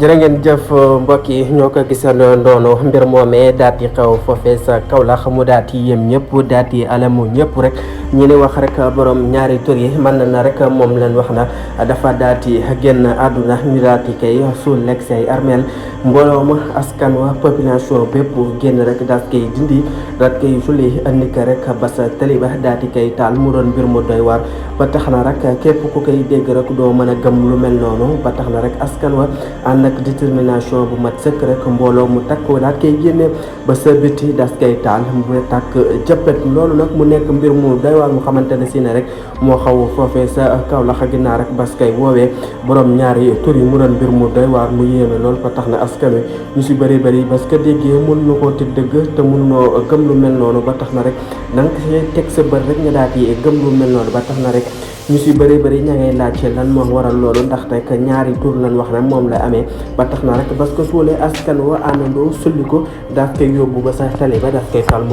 jërë ngeen jëf mbokk yi ñoo ko gisandoo ndoonu mbir moomee daal di xew foofee sa Kaolack mu daal di yem ñëpp daal di alamu ñëpp rek ñu ni wax rek borom ñaari tur yi mën na rek moom leen wax na dafa daal di génn àdduna ñu daal di koy suul lekk say armeel mbooloo ma askan wa population bépp génn rek daal koy dindi daal koy sulli andi ko rek ba sa taliba daal di koy taal mu doon mbir mu doy waar ba tax na rek képp ku koy dégg rek doo mën a gëm lu mel noonu ba tax na rek askan wa ànd ak détermination bu mat sëkk rek mbooloo mu takk daal koy génne ba sa biti das koy taal mu tàkk jëppet loolu nag mu nekk mbir mu doy waar mu xamante ne si ne rek moo xaw foofee sa Kaolack ginnaaw rek bas koy woowee borom ñaari tur yi mu doon mbir mu doy waar mu yéeme lool ba tax na askan wi ñu si bëri parce que déggee mën na koo ti dëgg te mën noo gëm lu mel noonu ba tax na rek danga ko teg sa bët rek nga daal di gëm lu mel noonu ba tax na rek ñu si bëri ña ngay laajte lan moo waral loolu ndaxte que ñaari tur lañ wax ne moom la amee ba tax na rek parce que suulee askan wa àndandoo sulli ko daal koy yóbbu ba sa tali ba daf koy fal